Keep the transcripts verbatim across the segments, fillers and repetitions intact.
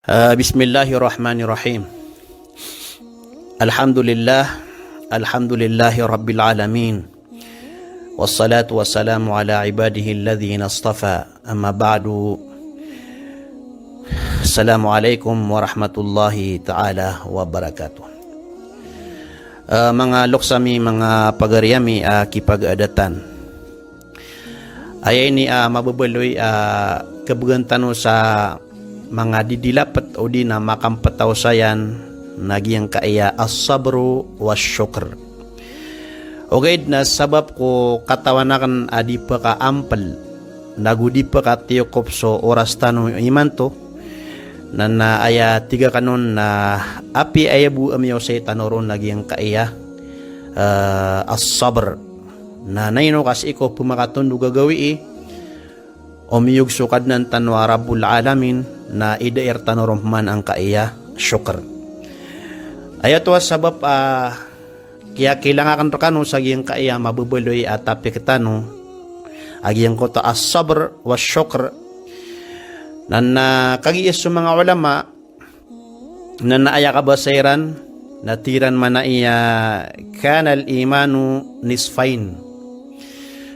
Ah, bismillahirrahmanirrahim. Alhamdulillah, alhamdulillahi rabbil alamin. Wassalatu wassalamu ala ibadihi alladhina istafa. Amma ba'du. Assalamu alaikum warahmatullahi ta'ala wabarakatuh. Ah, manga loks ami, manga pagari ami, ah, kipagadatan. Aya ini, ah, mababaloy, ah, kebegen tano sa manga didilapet odi na makampetaw sayan na giyangkaya as-sabru was-shukr. Ogaid na sabap ko katawan aken a di pekaampel, nago di pekatiyokop so oras tano imanto, na, na aya tiga kanon na apiya aya bo a miyaosay tano ron na giyangkaya, eh, as-sabr. Na, na ino ka sii ko pemakatondog a gawii, o miyog so Kadnan tano a Rabbul Alamin, na idair tano ron man angkaya shukr. Aya oto a sabap a kiyakilangak aken rekano sa giyangkaya mababaloy a topic tano, a giyangkoto a as-sabr was-shukr. Na, na kagiya so manga ulama, na, na aya kabasa iran, na tig iran mana iya, "Kana al-imanu nisfayn."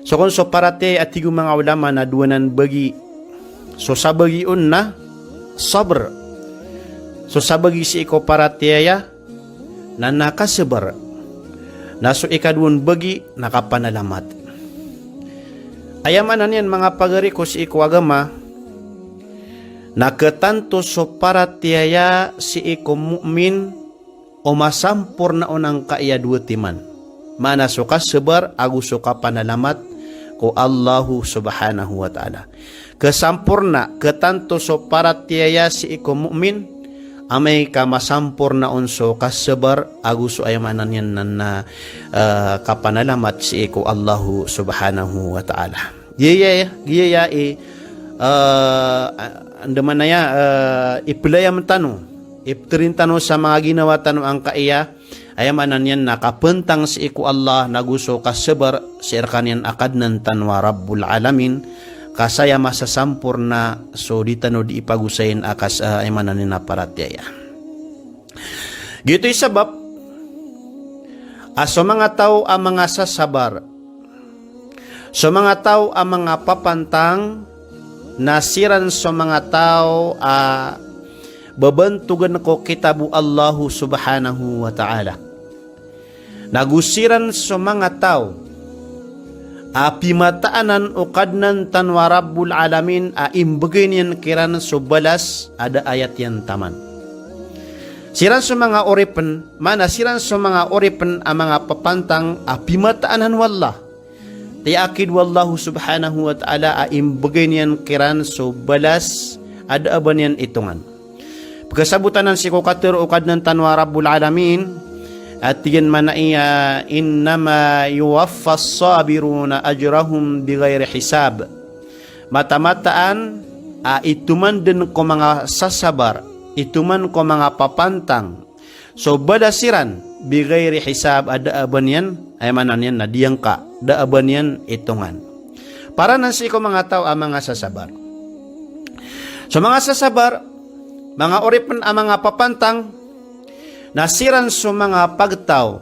So kon so paratiyaya, a tig o manga ulama, na dowa nan bagi. So sabagi on na sabr. So sabagi sii ko paratiyaya na, na kasabar. Na so ikadowa on bagi na kapanalamat. Aya maana niyan, manga pagari ko sii ko agama, na ketanto so paratiyaya sii ko mu'min o masamporna on angkaya dowa timan. Maana so kasabar ago so kapanalamat ko Allahu Subhanahu wa Ta'ala. Kesamporna, ketanto so paratiyaya sii ko mu'min, amay ka masamporna on so kasabar ago so, aya maana niyan na, na, eh, kapanalamat sii ko Allahu Subhanahu wa Ta'ala. Giyaya, giyaya i, eh, andamanaya, eh, ipelayam tano, ipterin tano sa manga ginawa tano angkaya, aya maana niyan na kapentang sii ko Allah, nago so kasabar sii rekaniyan a Kadnan tano a Rabbul Alamin, ka saya masasamporna so di tano di ipagosayin a kas-, eh, aya maana niyan na paratiyaya. Giyoto i sabap a so manga taw a manga sasabar, so manga taw a manga papantang, na siran so manga taw a bebantogan ko kitab o Allahu Subhanahu wa Ta'ala. Nago siran so manga taw a pimataanan o Kadnan tano a Rabbul Alamin a imbegay niyan kiran so balas a da a aya tiyan taman. Siran so manga oripen, maana siran so manga oripen a manga papantang a pimataanan o Allah. Tiyakid o Allahu Subhanahu wa Ta'ala a imbegay niyan kiran so balas a da a ba niyan itongan. Pekesabot anan sii ko katero o Kadnan tano a Rabbul Alamin, a tig iyan mana iya, "Innama yuwaffas sabiruna ajrahum bighairi hisab." Mataan-mataan a itoman den ko manga sasabar, itoman ko manga papantang so balas iran, bighairi hisab, a da a ba niyan, aya maana niyan na di angka, da a ba niyan itongan. Para nan sii ko manga taw a manga sasabar. So manga sasabar, manga oripen a manga papantang, na siran so manga pagtaw,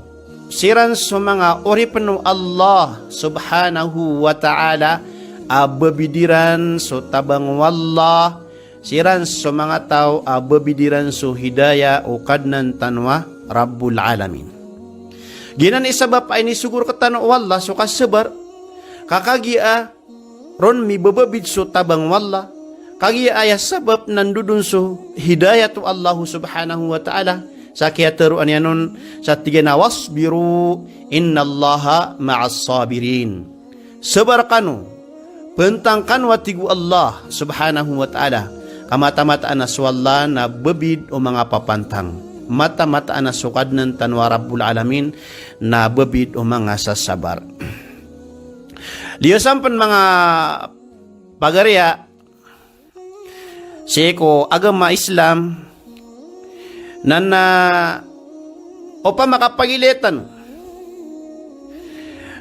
siran so manga oripen o Allah Subhanahu wa Ta'ala, a babid iran so tabang o Allah, siran so manga taw a babid iran so hidayah o Kadnan tano a Rabbul Alamin. Giyanan i sabap a inisogo rektano o Allah so kasabar, ka kagiya ron mibababid so tabang o Allah, kagiya aya sabap na ndodon so hidayat o Allahu Subhanahu wa Ta'ala, sa kiyateroan iyan on sa tig iyan a, "Wasbiru, innallaha ma'as sabirin." Sabar kano, pentang kano, a tig o Allah Subhanahu wa Ta'ala, ka mataan-mataan a so Allah na babid o manga papantang. Mataan-mataan a so Kadnan tano a Rabbul Alamin na babid o manga sasabar. Liyo sampen manga pagariya sii ko agama Islam, na, na opama ka pagilaya tano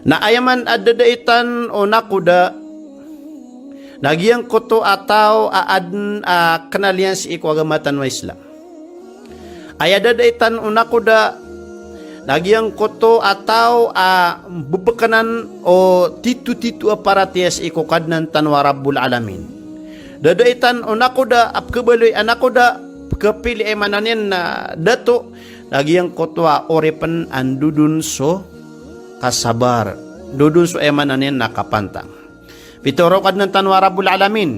na aya man a dadaitan o nakoda, Na giyangkoto a taw a adn a knal iyan sii ko agama tano a Islam. Aya dadaitan o nakoda, na giyangkoto a taw a bbknan o titotito a paratiyaya sii ko Kadnan tano a Rabbul Alamin. Dadaitan o nakoda a pkhabaloy a nakoda, pkhapili aya maana niyan na dato, na giyangkoto a oripn a ndodon so kasabar. Ndodon so aya maana niyan na kapantang. Pitharo o Kadnan tano a Rabbul Alamin,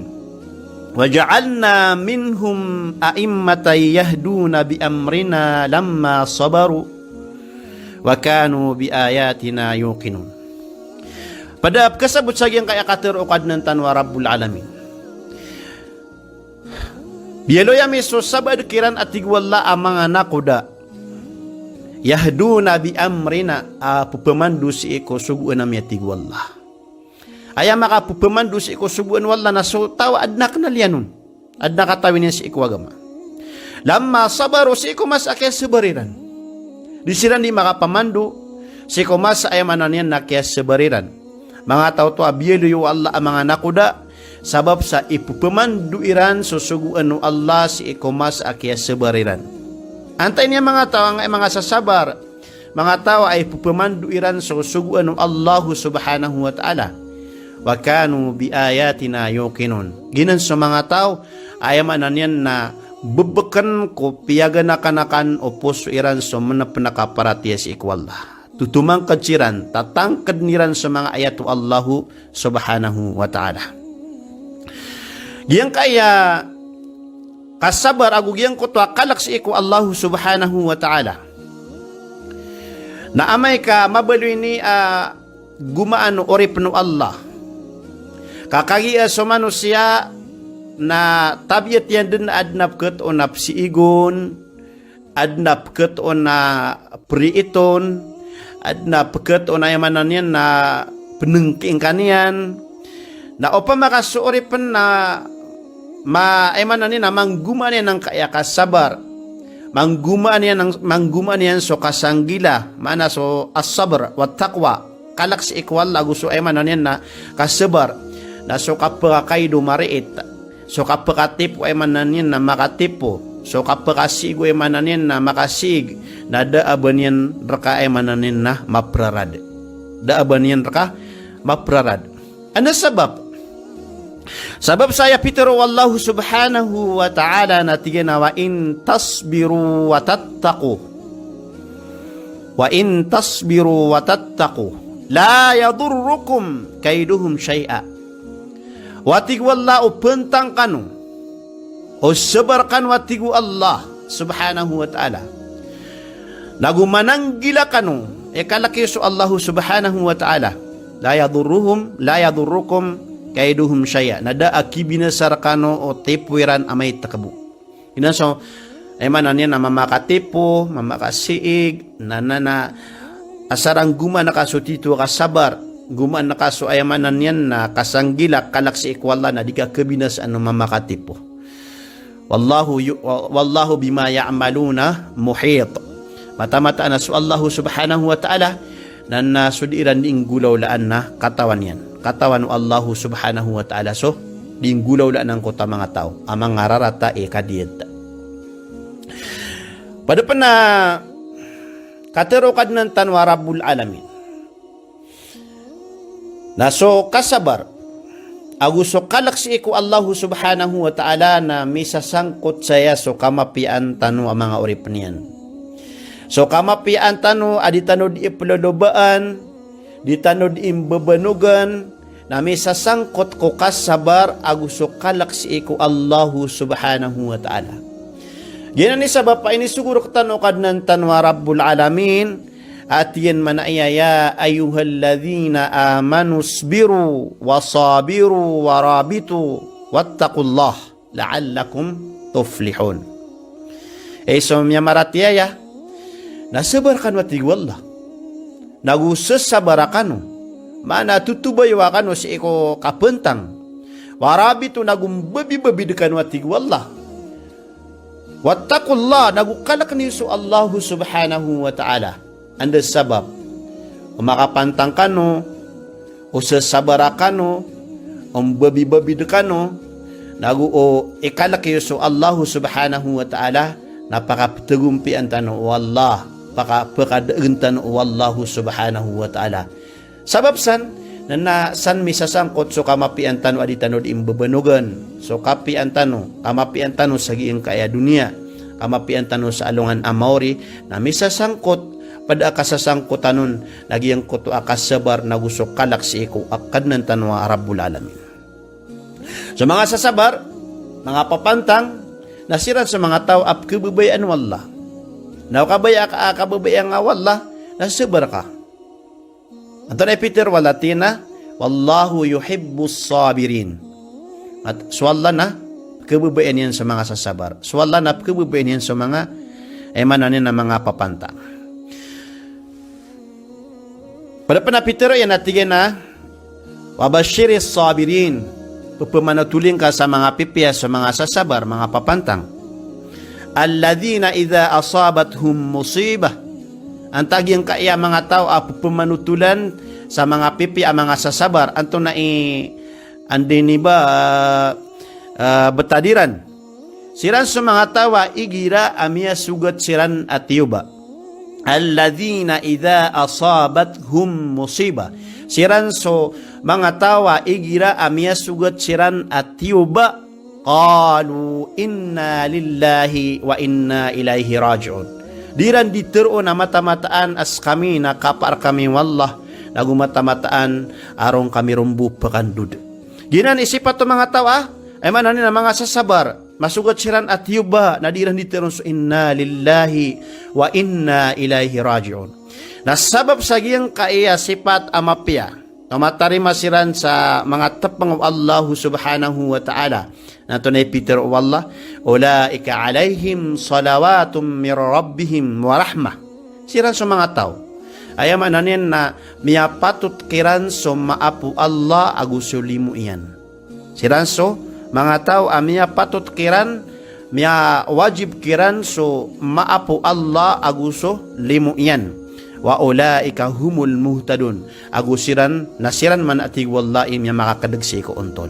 "Wa ja'alna minhum a'immatan yahduna bi amrina lamma sabaru wa kanu bi ayatina yuqinun." Pd a pkhasabot sa giyangkaya katharo o Kadnan tano a Rabbul Alamin. Biyaloy ami so sabaad kiran a tig o Allah a manga nakoda. Yahduna bi amrina, a pphamando sii ko sogoan ami a tig o Allah. Aya makapphamando sii ko sogoan o Allah na so taw a adn a knal iyan on. Adn a katawi niyan sii ko agama. Lamma sabaru, sii ko masa a kiyasabar iran. Di siran di makapamando sii ko masa a aya maana niyan na kiyasabar iran. Manga taw oto a biyaloy o Allah a manga nakoda, sabap sa ipphamando iran so sogoan o Allah sii ko masa a kiyasabar iran. Antaa ini a manga taw a manga sasabar, manga taw a ipphamando iran so sogoan o Allah subhanahu wa ta'ala. Wa kanu bi ayatina yuqinun. Giyanan so manga taw a aya maana niyan na bbkn ko piyaganakanakan o poso iran so mnpnk a paratiyaya sii ko Allah. Totomangkd siran, tatangkdn iran so manga ayat o Allah subhanahu wa ta'ala. Giyangkaya kasabar ago giyangkoto a kalk sii ko Allah subhanahu wa ta'ala. Na amay ka mabaloy ini a gomaan o oripn o Allah. Ka kagiya so manosiya na tabiat iyan dn a adn a pkhatoon a psiigon, adn a pkhatoon a priiton, adn a pkhatoon a aya maana niyan na pnngkiingkan iyan. Na opama ka so oripn na ma-, aya maana niyan na manggomaan iyan angkaya kasabar. Manggomaan iyan ang-, manggomaan iyan so kasanggila, maana so as-sabr wa taqwa. Kalk sii ko Allah ago so aya maana niyan na kasabar. Na so kapkhakaido mariit. So kapkhatipo aya maana niyan na makatipo. So kapkhasiig aya maana niyan na makasiig. Na da a ba niyan rka aya maana niyan na maprarad. Da a ba niyan rka maprarad. Anda sabap? Sabap sa aya pitharo o Allah subhanahu wa ta'ala na tig iyan a, "Wa in tasbiru wa tattaqu. Wa in tasbiru wa tattaqu. La yadurrukum kaiduhum shay'a." Wa tig o Allah o pantang kano. O sabar kano a tig o Allah subhanahu wa ta'ala. Nago mananggila kano, e kalk iyo so Allah subhanahu wa ta'ala. La yadurruhum, la yadurrukum kaiduhum shay'a. Na da a kibinasa rkano o tipo iran a maito bo. Giyanan so, aya maana niyan na mamakatipo, mamakasiig, na, na, na, asar a nggomaan ka so tito a kasabar, nggomaan ka so aya maana niyan na kasanggila, kalk sii ko Allah na di ka khabinasaan o mamakatipo. Wallahu yu-, wa-, wallahu bima ya'maluna muhit. Mataan-mataan a so Allah subhanahu wa ta'ala, na, na so di iran di nggolawlaan na katawan iyan. Katawan o Allah subhanahu wa ta'ala so di nggolawlaan angkoto a manga taw a manga rarata i kadiyat. Pd pn a katharo o Kadnan tano a Rabbul Alamin. Na so kasabar ago so kalk sii ko Allah subhanahu wa ta'ala na misasangkot saya so kamapiyaan tano a manga oripn iyan. So kamapiyaan tano a di tano di iphlolobaan, di tano di imbabanogan, na misasangkot ko kasabar ago so kalk sii ko Allah subhanahu wa ta'ala. Giyanan i sabap a inisogo rktano o Kadnan tano a Rabbul Alamin, a tig iyan mambo a, "Ya ayyuhalladhina amanu isbiru wa sabiru wa rabitu wattaqullah la'allakum tuflihun." Hay so miyamaratiyaya, na sabar kano a tig o Allah. Nago sasabar kano. Maana totobayo kano sii ko kapantang. Wa rabitu, nago mbabi-babi dn kano a tig o Allah. Wattaqullah, nago kalk niyo so Allah subhanahu wa ta'ala. Anda sabap o makapantang kano, o sasabar kano, o mbabibabi dn kano, nago o ikalk iyo so Allahu subhanahu wa ta'ala, na pakaptagompian tano o Allah, pakapakadagen tano o Allahu subhanahu wa ta'ala. Sabap san, na, na san misasangkot so kamapian tano a di tano di mbabanogan, so kapian tano, kamapian tano sa giyangkaya doniya, kamapian tano sa alongan a maori, na misasangkot, pd a kasasangkotan on, na giyangkoto a kasabar nago so kalk sii ko Kadnan tano a Rabbul Alamin. So manga sasabar, manga papantang, na siran so manga taw a pkhababayaan o Allah. Na o kabaya a, a kababayaan o Allah, na sabar ka. Antonaa i pitharo o Allah? Tig iyan a, "Wallahu yuhibbus sabirin." At so Allah na pkhababayaan iyan so manga sasabar. So Allah na pkhababayaan iyan so manga, aya maana niyan na manga papantang. Pd pn a pitharo iyan a tig iyan a, "Wa bashiris sabirin." Pphmanotholi ngka sa manga pipiya so manga sasabar, manga papantang. "Alladhina idha asabathum musibah." Antaa giyangkaya manga taw a pphmanotholan sa manga pipiya a manga sasabar, antonaa i, anda ini ba, ah, btad iran? Siran so manga taw a igira a miyasogat siran a tiyoba. "Alladhina idha asabathum musibah." Siran so manga taw a igira a miyasogat siran a tiyoba, qalu inna lillahi wa inna ilayhi raji'un. Di iran di tharoon a matamataan a skami na kapar kami o Allah, nago matamataan a roo kami ron bo pkandod. Giyanan i sipat o manga taw a, aya maana niyan na manga sasabar, masogat siran a tiyoba, na di iran di tharoon so inna lillahi wa inna ilayhi raji'un. Na sabap sa giyangkaya sipat a mapiya, na matarima siran sa manga tpng o Allahu subhanahu wa ta'ala. Na antonaa i pitharo o Allah, "Ulaika alayhim salawatum mir rabbihim wa rahmah." Siran so manga taw, aya maana niyan na miyapatot kiran so maap o Allah ago so limo iyan. Siran so manga taw a miyapatot kiran, miyawajib kiran so maap o Allah ago so limo iyan. "Wa ulaika humul muhtadun." Ago siran, na siran man a tig o Allah i miyamakadag sii ko ontol.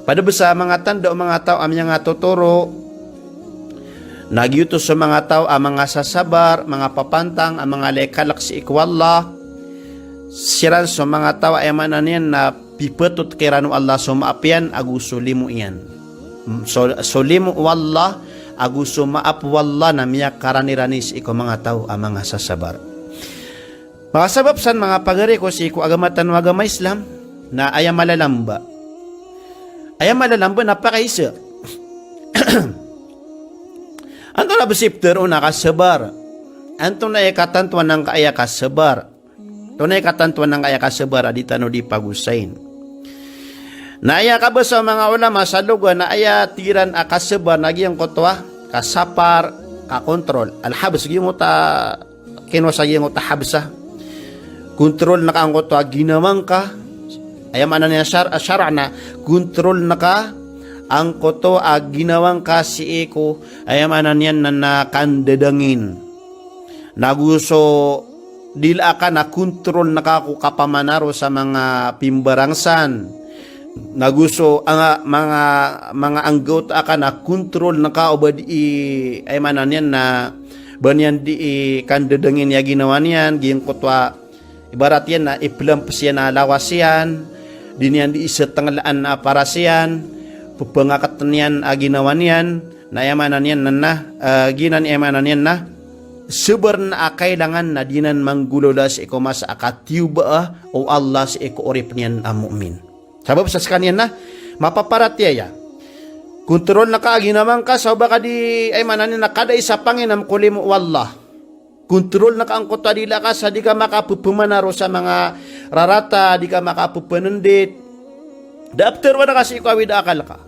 Pd bs a manga tanda o manga taw a miyangatotoro, na giyoto so manga taw a manga sasabar, manga papantang, a manga lay kalk sii ko Allah. Siran so manga taw a aya maana niyan na pipatot kiran o Allah so maap iyan ago so limo iyan. So, so limo o Allah ago so maap o Allah na miyakaranirani sii ko manga taw a manga sasabar. Manga sabap san, manga pagari ko sii ko agama tano a agama Islam, na aya malalamba. Aya malalamba na pakaisa. Antonaa bs i ptharoon a kasabar? Antonaa i katantowan angkaya kasabar? Antonaa i katantowan angkaya kasabar a di tano di pagosayn? Na aya kabasa o manga ulama sa loga na aya tig iran a kasabar na giyangkoto a kasapar, kakontrol. Al-habs, giyangkoto a kinowa sa giyangkoto a habsa. Kontroln ka angkoto a ginawa ngka. Aya maana niyan a shar-, a shara na kontroln ka angkoto a ginawa ngka sii ko, aya maana niyan na, na kandadangin. Nago so dila aka na kontroln ka ko kapamanaro sa manga pimbarang san. Nago so anga, manga, manga anggawta aka na kontroln ka o ba di i, aya maana niyan na ba niyan di i kandadangin iya ginawa niyan, giyangkoto a ibarat iyan na iplamps iyan a lawas iyan, di niyan di i stnglaan a paras iyan, pphangakatn iyan a ginawa niyan, na aya maana niyan na, na, eh, giyanan aya maana niyan na, sabar na a kailangan na di nan manggolawla sii ko masa a katiyoba o Allah sii ko oripn iyan a mu'min. Sabap sa skaniyan na mapaparatiyaya. Kontroln ka a ginawa ngka sa o ba ka di, aya maana niyan na kada i sapanginam ko limo o Allah. Kontroln ka angkoto a dila ka sa di ka makapphmanaro sa manga rarata, di ka makapphpnndit. Da a ptharoa ka sii ko awid a akal ka.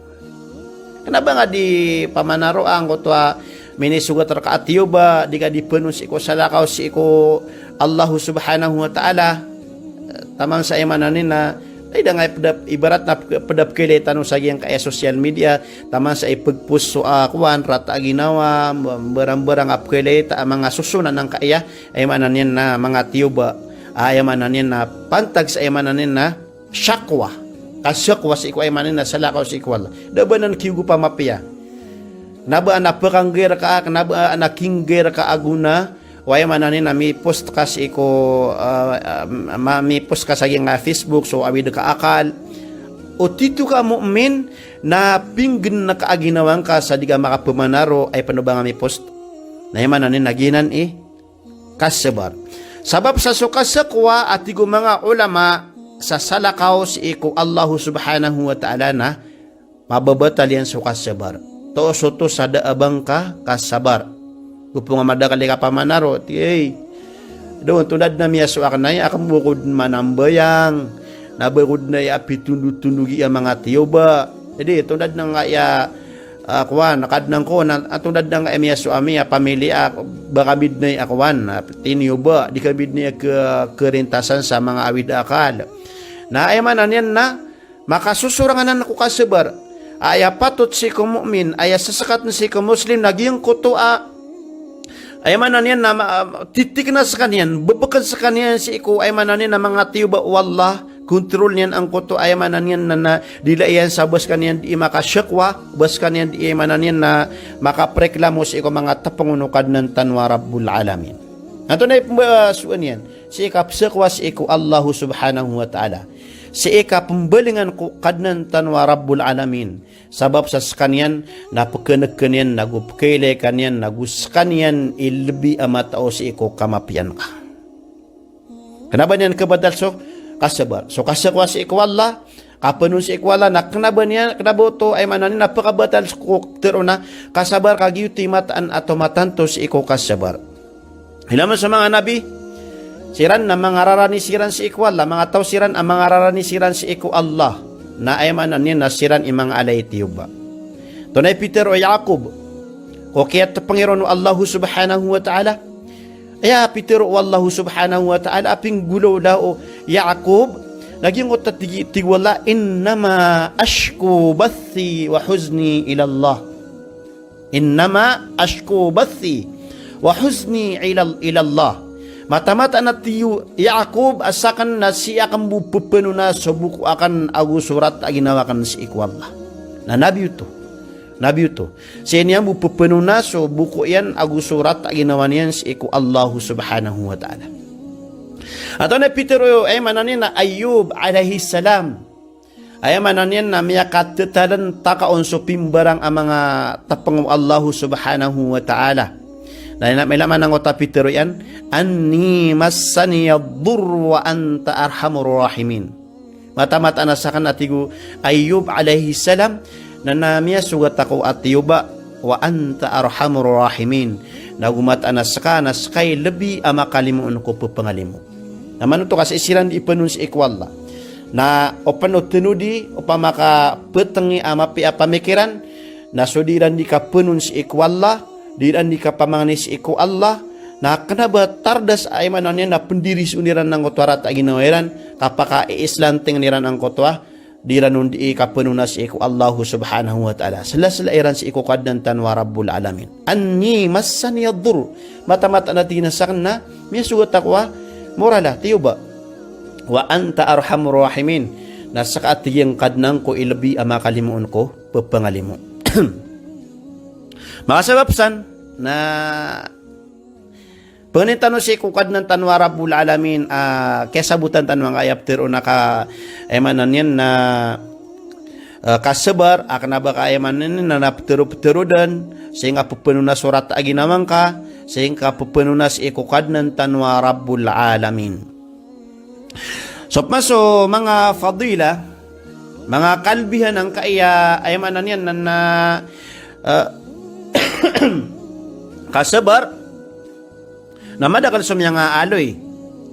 Kna ba nga di pamanaro angkoto a minisogat rka a tiyoba, di ka di phanon sii ko salakaw sii ko Allahu subhanahu wa ta'ala. Taman sa aya maana niyan na, ay da nga ipdap, ibarat na pk-, pdap khailay tano sa giyangkaya social media, taman sa ipagpost so, ah, kowan, rata a ginawa, mbarang-mbarang a pkhailay ta a manga sosonan angkaya, aya maana niyan na manga tiyoba, ah, aya maana niyan na pantag sa aya maana niyan na shakwa. Kasakwa sii ko aya maana niyan na salakaw sii ko Allah. Da ba nan kiyogopa mapiya. Kna ba ana pkanggair ka, kna ba ana kinggair ka a gona, o aya maana niyan na mi-post ka sii ko, ah, ah, ma-, mi-post ka sa giyangkai a Facebook, so awid ka akal. O tito ka mu'min, na pinggn ka a ginawa ngka sa di ka makapmanaro, aya pn o ba nga mi-post. Na aya maana niyan na giyanan i kasabar. Sabap sa so kasakwa a tig o manga ulama sa salakaw sii ko Allah subhanahu wa ta'ala na mababatal iyan so kasabar. Toos oto sa da a ba ngka kasabar. Go pn nga madakl i kapamanaro, ti, ey, da on, tonda dn a miyasowa akn aya, akn bo ko dn manambayang, na ba ko dn aya pitondotondog i a manga tiyoba. Jadi, tonda dn nga aya, ah, kowan, Kadnan ko, na, ah, tonda dn nga aya miyasowa ami a pamilya, ah, ba kami dn aya kowan, ah, tiniyoba, di kami dn aya ke-, kerintasan sa manga awid a akal. Na aya maana niyan na makasosorang anan ko kasabar. Aya patot sii ko mu'min, aya sasakatn sii ko Muslim, na giyangkoto a, aya maana niyan na ma-, titikna skaniyan, bbkn skaniyan sii ko, aya maana niyan na manga tiyoba o Allah, kontrol iyan angkoto, aya maana niyan na, na dila iyan sa ba skaniyan di makasakwa, ba skaniyan di, aya maana niyan na makapreklamo sii ko manga tpng o Kadnan tano a Rabbul Alamin. Antonaa i pmbasoan iyan? Sii kapsakwa sii ko Allah subhanahu wa ta'ala. Sii kapmbalingan ko Kadnan tano a Rabbul Alamin. Sabap sa skaniyan na pkhan'gn iyan, nago pkhailay ka niyan, nago skaniyan i lbi a matao sii ko kamapiyaan ka. Kna ba niyan kabatal so kasabar. So kasakwa sii ko Allah, kapnon sii ko Allah, na kna ba niyan, kna ba oto, aya maana niyan na pkabatal ko tharoon a kasabar, ka giyoto i mataan a tomatanto sii ko kasabar. Ilay man so manga nabi, siran na mangararani siran sii ko Allah, manga taw siran a mangararani siran sii ko Allah. Na aya maana niyan na siran i manga ala i tiyoba. Antonaa i pitharo o Yaqub ko kiyatpngi ron o Allah subhanahu wa ta'ala? Aya pitharo o Allah subhanahu wa ta'ala a pinggolawla o Yaqub, na giyangkoto a tig, tig o Allah, "Innama ashku bathi wa huzni ila Allah." "Innama ashku bathi wa huzni ila, ila Allah." Mataan-mataan a tig o Yaqub a sakn na sii akn bo pphanona so boko akn ago so rata a ginawa akn sii ko Allah. Na nabi oto. Nabi oto. Sii niyan bo pphanona so boko iyan ago so rata a ginawa niyan sii ko Allah subhanahu wa ta'ala. Antonaa i pitharo, aya maana niyan na Ayyub alayhis salam. Aya maana niyan na miyakathatalentaka on so pimbarang a manga tpng o Allah subhanahu wa ta'ala. Na aya maana niyan na angkoto a pitharo iyan, "Anni massaniyad durru wa anta arhamur rahimin." Mataan-mataan a sakn a tig o Ayyub alayhis salam, na, na miyasogat ako a tiyoba, "wa anta arhamur rahimin." Nago mataan a ska, na ska i lbi a makalimoon ko pphangalimo. Na manoto ka sii siran di phanon sii ko Allah. Na opama o tanodi, opama ka ptngi a mapiya a pamikiran, na so di iran di kaphanon sii ko Allah, di iran di kapamangni sii ko Allah, na kna ba tardas a, aya maana niyan na pndirison iran angkoto a rata a ginawa iran, kapakaiislanting iran angkoto a di iran on di kaphanona sii ko Allah subhanahu wa ta'ala. Sla-sla iran sii ko Kadnan tano a Rabbul Alamin. "Anni massaniyad durr." Mataan-mataan a tig iyan a sakn na miyasogat ako a morala, tiyoba. "Wa anta arhamur rahimin." Na ska, a tig iyan, Kadnan ko, i lbi a makalimoon ko pphangalimo. Makasabap san na pangnin tano sii ko Kadnan tano a Rabbul Alamin, ah, kiyasabotan tano angkaya ptharoon a ka, aya maana niyan na, ah, kasabar, a kna ba ka, aya maana niyan na ptharo-ptharo dn, sii ngka pphanona so rata a ginawa ngka, sii ngka pphanona sii ko Kadnan tano a Rabbul Alamin. So pman so manga fadila, manga kalbihan angkaya, aya maana niyan na, na, eh, kasabar, na madakl so miyangaaloy.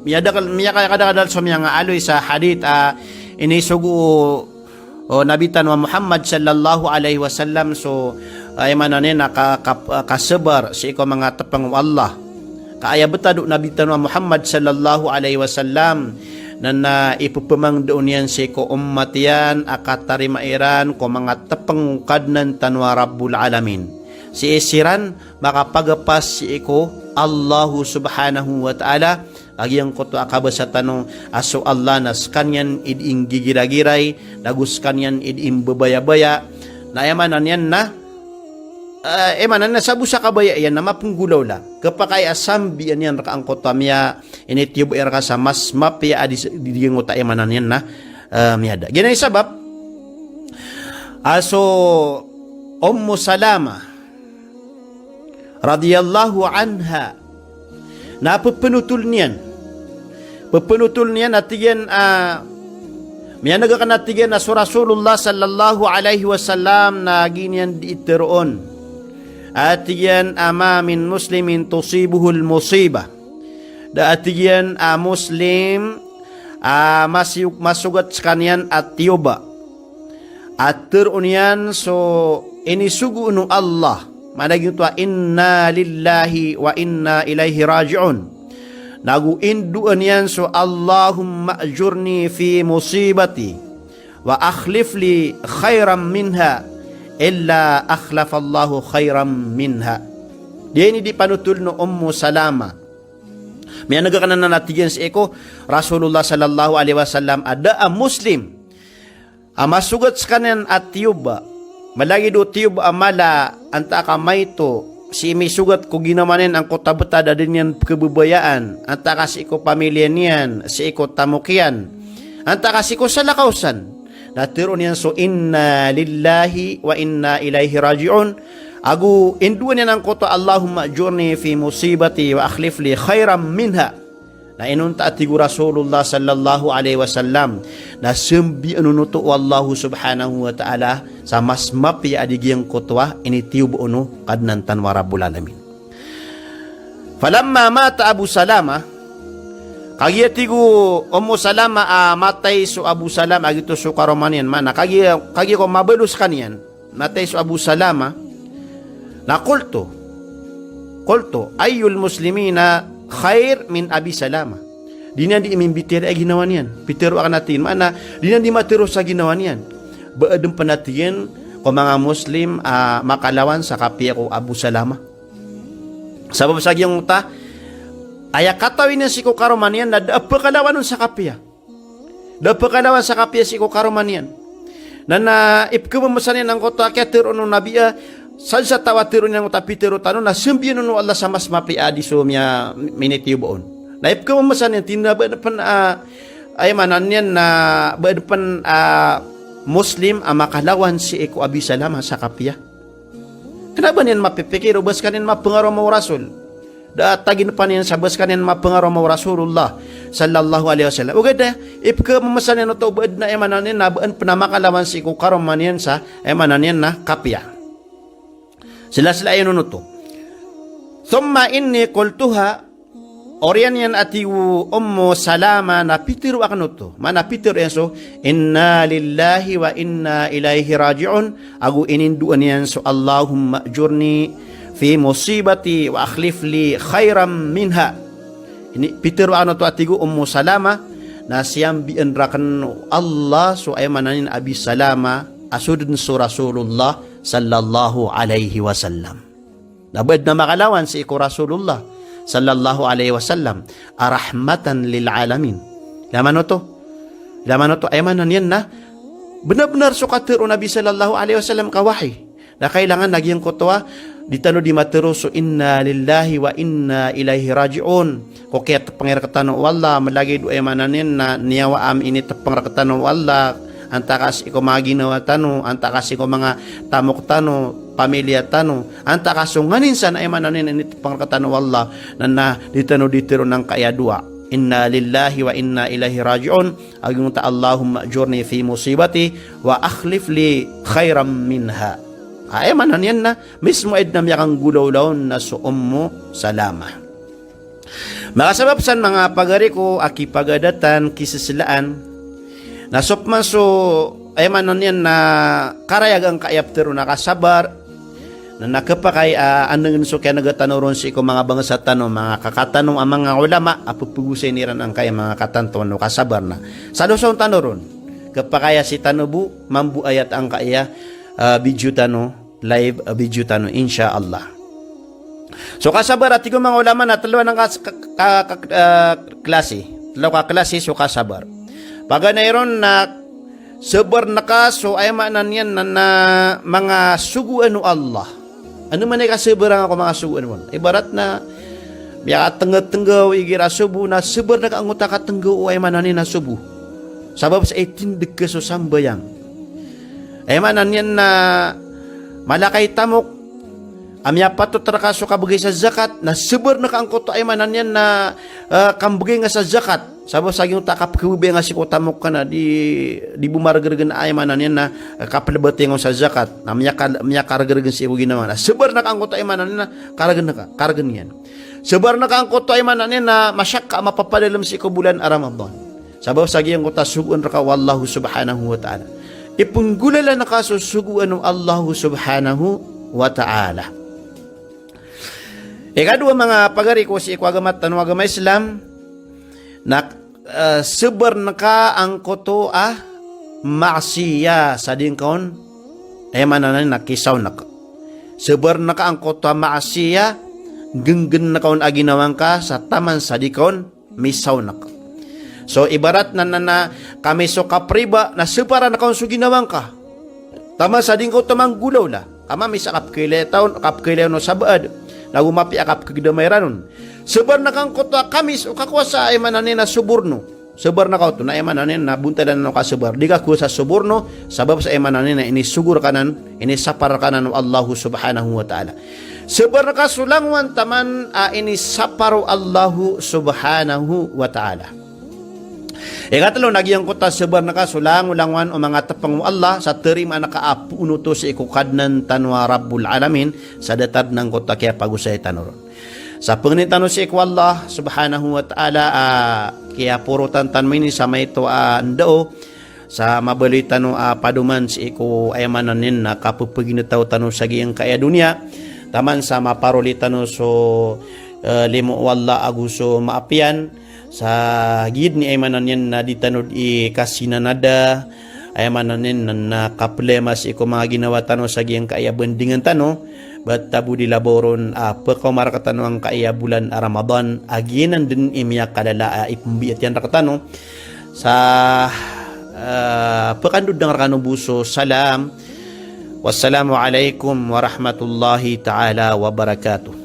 Miyadakl, miyakadakl so miyangaaloy sa hadith, ah, inisogo o, o Nabi tano a Muhammad sallallahu alaihi wasallam, so, ah, aya maana niyan na ka, ka, kasabar sii ko manga tpng o Allah. Ka aya btad o Nabi tano a Muhammad sallallahu alaihi wasallam, na, na ipphmangndao niyan sii ko ummat iyan a katarima iran ko manga tpng o Kadnan tano a Rabbul Alamin. Sii siran makapagapas sii ko Allah subhanahu wa ta'ala, A giyangkoto a kabasa tano a so Allah na skaniyan i dii nggigiragiray, nago skaniyan i dii mbabayabaya. Na aya maana niyan na, eh, aya maana niyan na sabo sa kabaya iyan na mapenggolawla. Kepakay a sambian iyan reka angkoto a miya, initiyoba iyan reka sa mas mapiya a di, di, di giyangkoto a aya maana niyan na, eh, miyada. Giyanan i sabap a so Ummu Salama radiyallahu anha na pepenotol niyan. Pepenotol niyan a tig iyan a, miyaneg aken a tig iyan a so Rasulullah sallallahu alaihi wasallam na gii niyan dii teroon a tig iyan a, "Ma min muslimin tusibuhul musibah." Da a tig iyan a Muslim a masi-, masogat sekaniyan a tiyoba a teroon iyan so inisogo o Allah. Maana giyangkoto a, "Inna lillahi wa inna ilaihi raji'un." Nago indoan iyan so, "Allahumma ajurni fi musibati wa akhlif li khairan minha, illa akhlafallahu khairan minha." Di ini di panotol o Ummu Salama. Miyaneg aken anan a tig iyan sii ko Rasulullah sallallahu alaihi wasallam a da a Muslim a masogat sekaniyan a tiyoba, malagid o tiyoba a mala, antaa ka maito sii misogat ko ginawa niyan angkoto a betad a da niyan pekebabayaan, antaa ka sii ko pamiliya niyan, sii ko tamok iyan, antaa ka sii ko salakaw san. Na teroon iyan so, "Inna lillahi wa inna ilaihi raji'un." Ago indoan iyan angkoto, "Allahumma ajurni fi musibati wa akhlif li khairan minha." Na inonta a tig o Rasulullah sallallahu alaihi wasallam na sambian on oto o Allah subhanahu wa ta'ala sa mas mapiya a di giyangkoto a initiyoba on o Kadnan tano a Rabbul Alamin. Falamma mata Abu Salama, kagiya tig o Ummu Salama a matay so Abu Salama, a giyoto so karoma niyan, maana kagiya, kagiya ko mabalo sekaniyan, matay so Abu Salama, na qultu, qultu, "Ayyul muslimina khair min Abi Salama?" Di niyan di mimbitiyarai a ginawa niyan. Pitero aken a tig iyan, maana di niyan di matero sa ginawa niyan. Ba aden pen a tig iyan ko manga Muslim a makalawan sa kapiya ko Abu Salama. Sabap sa giyangkoto a aya katawi niyan sii ko karoma niyan na da a pekalawan on sa kapiya. Da a pekalawan sa kapiya sii ko karoma niyan. Na, na ipekememesa niyan angkoto a kiyateroon o Nabi a, sa, sa taw a teroon iyan angkoto a pitero tano na sambian on o Allah sa mas mapiya a di so miya, minitiyoba on. Na ipekememesa niyan, tig iyan a ba aden pen a, aya maana niyan na ba aden pen a Muslim a makalawan sii ko Abi Salama sa kapiya. Kena ba niyan mapipikir o ba sekaniyan mapengaroma o Rasul. Da a taginepan iyan sa ba sekaniyan mapengaroma o Rasulullah sallallahu alaihi wasallam. Ogaid na ipekememesa niyan oto o ba aden a aya maana niyan na ba aden pen a makalawan sii ko karoma niyan sa aya maana niyan na kapiya. Sela-sela iyan on oto. Thumma inni qultuha, oriyan iyan a tig o Ummu Salama na pitero aken oto. Maana pitero iyan so, "Inna lillahi wa inna ilaihi raji'un." Ago inindoan iyan so, "Allahumma ajurni fi musibati wa akhlif li khairan minha." Ini pitero aken oto a tig o Ummu Salama, na siyambian raken o Allah so aya maana niyan Abi Salama, a so den so Rasulullah sallallahu alaihi wasallam. Na ba aden a makalawan sii ko Rasulullah sallallahu alaihi wasallam a rahmatan lil alamin. Laman oto. Laman oto, aya maana niyan na benar-benar so katero o Nabi sallallahu alaihi wasallam ka wahi. Na kailangan a giyangkoto a di tano di matero so inna lillahi wa inna ilaihi raji'un. Ko kiyatepeng rektano o Allah, malagid o aya maana niyan na niyawa ami initepeng rektano o Allah, antaa ka sii ko manga ginawa tano, antaa ka sii ko manga tamok tano, pamiliya tano, antaa ka so nganin san a aya maana niyan initepeng rektano o Allah, na, na di tano di teroon angkaya doa. Inna lillahi wa inna ilaihi raji'un, ago giyangkoto a Allahumma ajurni fi musibati wa akhlif li khairan minha. Aya maana niyan na mismo aden a miyakanggolawla on na so Ummu Salama. Makasabap san manga pagari ko a kipagadatan, kiseselaan, na so peman so, aya maana niyan na karayag angkaya petero na kasabar, na, na kepakay a, ah, andengen so kiyanega tano ron sii ko manga bangsa tano, manga kaka tano a manga ulama, a pepegosay iran angkaya manga katanto o kasabar na. Sa dosa on tano ron. Kepakay a sii tano bo mambo ayat angkaya, ah, video tano, live, ah, video tano, insha Allah. So kasabar a tig o manga ulama na tlo anan ka, ka, ka, ka, eh, klasi. Tlo ka klasi so kasabar. Paganay ron na sabar ngka so aya maana niyan na, na manga sogoan o Allah. Ano man i kasabaran ka ko manga sogoan o Allah? Ibarat na miyakatnggatnggaw igira sobo na sabar ngka angkoto a katnggaw o aya maana niyan na sobo. Sabap sa itindg ka so sambayang. Aya maana niyan na mala ka i tamok, a miyapatot rka so kabgay sa zakat, na sabar ngka angkoto aya maana niyan na, eh, kambgay nga sa zakat. Sabap sa giyangkoto a kapkhababaya nga sii ko tamok ka na di, di bo margrgn aya maana niyan na, eh, kaplbati nga on sa zakat. Na miyaka-, miyakargrgn sii ko ginawa. Na sabar ngka angkoto aya maana niyan na kargn ka, kargn iyan. Sabar ngka angkoto aya maana niyan na masiyakka a mapapadalm sii ko bolan a Ramadan. Sabap sa giyangkoto a sogoan rka o Allahu subhanahu wa ta'ala. Ipnggolalan ka so sogoan o Allahu subhanahu wa ta'ala. Ikadowa manga pagari ko sii ko agama tano a agama Islam, na, eh, sabar ngka angkoto a maasiya sa di ngka on, aya maana niyan na kisawnk. Sabar ngka angkoto a maasiya, gnggn ngka on a ginawa ngka sa taman sa di ka on misawnk. So ibarat na, na, na kami so kapriba na saparan ka on so ginawa ngka. Taman sa di ngka oto manggolawla. Ka mamisa kapkhailay ta on, kapkhailay on o sabaad. Na go mapiya a kapkhagdama iran on. Sabar ngka angkoto a kamis o kakowa sa aya maana niyan na so borno. Sabar ngka oto na aya maana niyan na bontalan o kasabar. Di kakowa sa so borno, sabap sa aya maana niyan na inisogo rka anan, inisapar rka anan o Allahu subhanahu wa ta'ala. Sabar ngka so langowan taman a inisapar o Allahu subhanahu wa ta'ala. Ikatlo na giyangkoto a sabar ngka so langolangowan o manga tpng o Allah sa tarimaan ka a poonoto sii ko Kadnan tano a Rabbul Alamin sa datar dn angkoto a kiyapagosay tano ron. Sa pangnin tano sii ko Allah subhanahu wa ta'ala a kiyaporotan tano ini sa maito a ndao sa mabaloy tano a padoman sii ko aya maana niyan na kapphaginetaw tano sa giyangkaya doniya. Taman sa maparoli tano so, eh, limo o Allah ago so maap iyan. Sa giid ni aya maana niyan na di tano di kasinanada, aya maana niyan na, na kaplema sii ko manga ginawa tano sa giyangkaya bandingan tano, ba tabo di labaw ron a pkaoma rktano angkaya bolan a Ramadan, a giyanan dn i miyakalala a ipmbiat iyan rktano. Sa, eh, pkandodang rkano bo so salam. Wassalamu alaikum warahmatullahi ta'ala wabarakatuh.